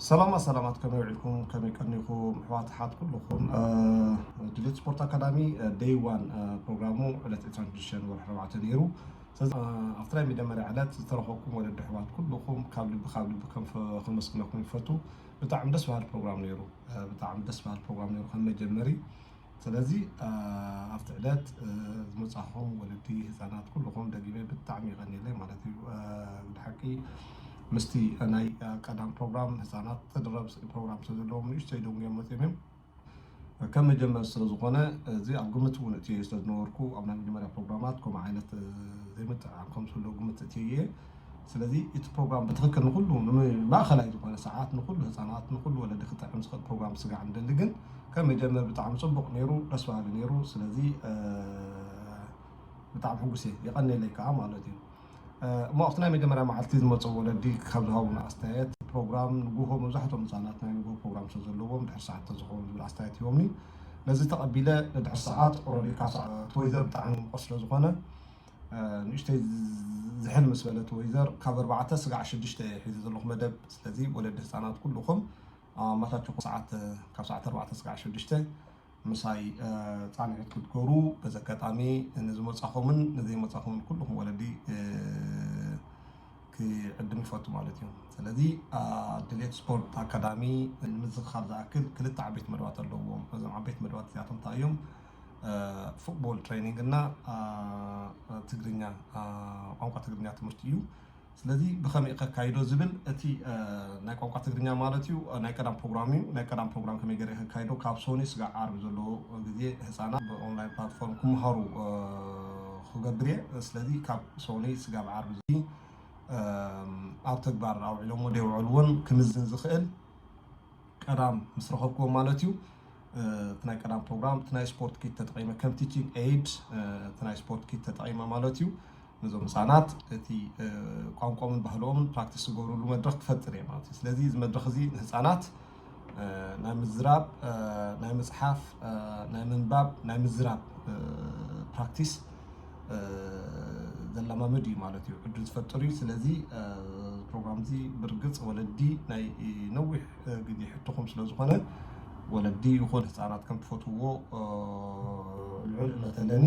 ሰላማት ሰላማት፣ ከመይ ውዒልኩም? ከመይ ቀኒኹም? ኣሕዋት ኣሓት ኩልኹም። ድሌት ስፖርት ኣካዳሚ ደይ ዋን ፕሮግራሙ ዕለት ዕስራን ሽዱሽተን ወርሒ ኣርባዕተ ነይሩ። ስለዚ ኣብቲ ናይ መጀመርያ ዕለት ዝተረኸብኩም ወለዲ ኣሕዋት ኩልኹም ካብ ልቢ ካብ ልቢ ከም ከመስግነኩም ይፈቱ። ብጣዕሚ ደስ በሃሊ ፕሮግራም ነይሩ። ብጣዕሚ ደስ በሃሊ ፕሮግራም ነይሩ ከም መጀመሪ። ስለዚ ኣብቲ ዕለት ዝመጻኹም ወለዲ ህፃናት ኩልኹም ደጊመ ብጣዕሚ ይቐንየለይ ማለት እዩ። ብሓቂ ምስቲ ናይ ቀዳም ፕሮግራም ህፃናት ተድረብ ፕሮግራም ስለ ዘለዎም ንእሽተይ ደንጉዮም መፅዮም እዮም። ከም መጀመር ስለ ዝኾነ እዚ ኣብ ግምት እውን እትዮ ስለ ዝነበርኩ ኣብ ናይ መጀመርያ ፕሮግራማት ከምኡ ዓይነት ዘይምጥዕዓም ከም ዝህልዎ ግምት እትዮ እየ። ስለዚ እቲ ፕሮግራም ብትኽክል ንኹሉ ማእኸላይ ዝኾነ ሰዓት ንኹሉ ህፃናት ንኹሉ ወለዲ ክጥዕም ዝኽእል ፕሮግራም ስጋዕ ንደሊ። ግን ከም መጀመር ብጣዕሚ ፅቡቕ ነይሩ፣ ደስ በሃሊ ነይሩ። ስለዚ ብጣዕሚ ሕጉስ እየ፣ የቐንየለይ ከዓ ማለት እዩ። እሞ ኣብቲ ናይ መጀመርያ መዓልቲ ዝመፁ ወለዲ ካብ ዝሃቡና ኣስተያየት ፕሮግራም ንጉሆ መብዛሕትኦም ህፃናት ናይ ንጉሆ ፕሮግራም ስለ ዘለዎም ድሕሪ ሰዓት ተዝኸውን ዝብል ኣስተያየት ሂቦምኒ። ነዚ ተቐቢለ ንድሕሪ ሰዓት ኦረዲ ካብ ሰዓት ወይዘር ብጣዕሚ ሙቐት ስለ ዝኾነ ንእሽተይ ዝሕል ምስ በለት ወይዘር ካብ ኣርባዕተ ስጋዕ ሽዱሽተ እየ ሒዘ ዘለኹ መደብ። ስለዚ ወለዲ ህፃናት ኩልኹም ኣብ ኣማቻችኹም ሰዓት ካብ ሰዓት ኣርባዕተ ስጋዕ ሽዱሽተ ምሳይ ፃንሒት ክትገብሩ በዚ ኣጋጣሚ ንዝመፃኹምን ንዘይመፃኹምን ኩልኹም ወለዲ ክዕድም ይፈቱ ማለት እዩ። ስለዚ ድሌት ስፖርት ኣካዳሚ ንምዝኽኻር ዝኣክል ክልተ ዓበይቲ መደባት ኣለዎም። እዞም ዓበይቲ መደባት እዚኣቶም እንታይ እዮም? ፉትቦል ትሬኒንግ እና ትግርኛ ቋንቋ ትግርኛ ትምህርቲ እዩ። ስለዚ ብኸመይ ከካይዶ ዝብል እቲ ናይ ቋንቋ ትግርኛ ማለት እዩ ናይ ቀዳም ፕሮግራም እዩ። ናይ ቀዳም ፕሮግራም ከመይ ገይረ ከካይዶ ካብ ሶኒ ስጋ ዓርቢ ዘለዎ ግዜ ህፃናት ብኦንላይን ፕላትፎርም ክምሃሩ ክገብር እየ። ስለዚ ካብ ሶኒ ስጋ ዓርቢ ኣብ ተግባር ኣውዒሎሞ ደይውዕሉ እውን ክምዝን ዝኽእል ቀዳም ምስ ረኸብክዎም ማለት እዩ። እቲ ናይ ቀዳም ፕሮግራም እቲ ናይ ስፖርት ኪት ተጠቒመ ከም ቲቺንግ ኤይድ እቲ ናይ ስፖርት ኪት ተጠቒመ ማለት እዩ። ነዞም ህፃናት እቲ ቋንቋኦምን ባህልኦምን ፕራክቲስ ዝገብሩሉ መድረክ ክፈጥር እየ ማለት እዩ። ስለዚ እዚ መድረክ እዚ ንህፃናት ናይ ምዝራብ፣ ናይ ምፅሓፍ፣ ናይ ምንባብ፣ ናይ ምዝራብ ፕራክቲስ ዘለማምድ እዩ ማለት እዩ፣ ዕድል ዝፈጥር እዩ። ስለዚ ፕሮግራም እዚ ብርግፅ ወለዲ ናይ ነዊሕ ግዜ ሕቶኹም ስለ ዝኾነ ወለዲ ይኹን ህፃናት ከም ትፈትውዎ ልዑል እምነት ኣለኒ።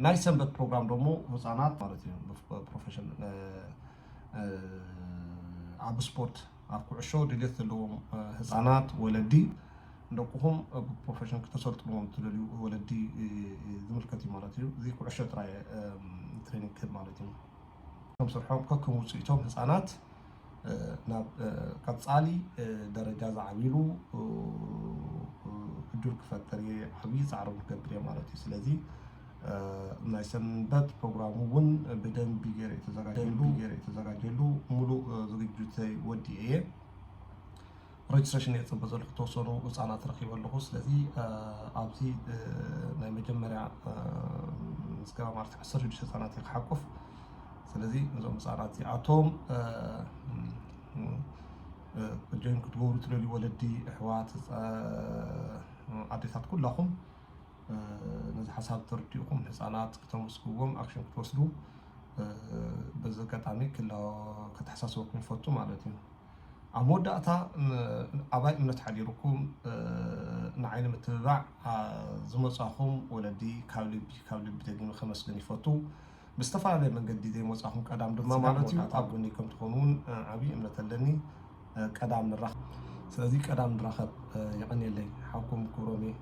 ናይ ሰንበት ፕሮግራም ደሞ ህፃናት ማለት እዩ ፕሮፌሽን ኣብ ስፖርት ኣብ ኩዕሾ ድሌት ዘለዎም ህፃናት ወለዲ ንደቅኹም ብፕሮፌሽን ክተሰልጥንዎም ትደልዩ ወለዲ ዝምልከት እዩ ማለት እዩ። እዚ ኩዕሾ ጥራይ ትሬኒንግ ክህብ ማለት እዩ። ከም ስርሖም ከከም ውፅኢቶም ህፃናት ናብ ቀፃሊ ደረጃ ዝዓብይሉ እድል ክፈጥር እየ ዓብዪ ፃዕሪ ክገብር እየ ማለት እዩ። ስለዚ ናይ ሰንበት ፕሮግራሙ እውን ብደንቢ ገይረ የተዘጋጀሉ ገይረ የተዘጋጀሉ ሙሉእ ዝግጅተይ ወዲኤ እየ። ሬጅስትሬሽን እየ ፅበ ዘለኹ፣ ተወሰኑ ህፃናት ረኪበ ኣለኹ። ስለዚ ኣብዚ ናይ መጀመርያ ምዝገባ ማለት ዓሰርተ ሽዱሽተ ህፃናት እየ ክሓቁፍ። ስለዚ እዞም ህፃናት እዚኣቶም ጆይን ክትገብሩ ትደልዩ ወለዲ፣ ኣሕዋት፣ ኣዴታት ኩላኹም ነዚ ሓሳብ ተረዲእኩም ህፃናት ክተመስግዎም ኣክሽን ክትወስዱ በዚ ኣጋጣሚ ክላ- ከተሓሳስበኩም ይፈቱ ማለት እዩ። ኣብ መወዳእታ ን- ኣባይ እምነት ሓዲርኩም ንዓይ ንምትብባዕ ዝመፃኹም ወለዲ ካብ ልቢ ካብ ልቢ ደጊመ ከመስግን ይፈቱ። ብዝተፈላለየ መንገዲ ዘይመፃኹም ቀዳም ድማ ማለት እዩ ኣብ ጎኒ ከም ትኾኑ እውን ዓብዪ እምነት ኣለኒ። ቀዳም ንራኸብ። ስለዚ ቀዳም ንራኸብ። የቐንየለይ። ሓውኩም ክብሮም እየ።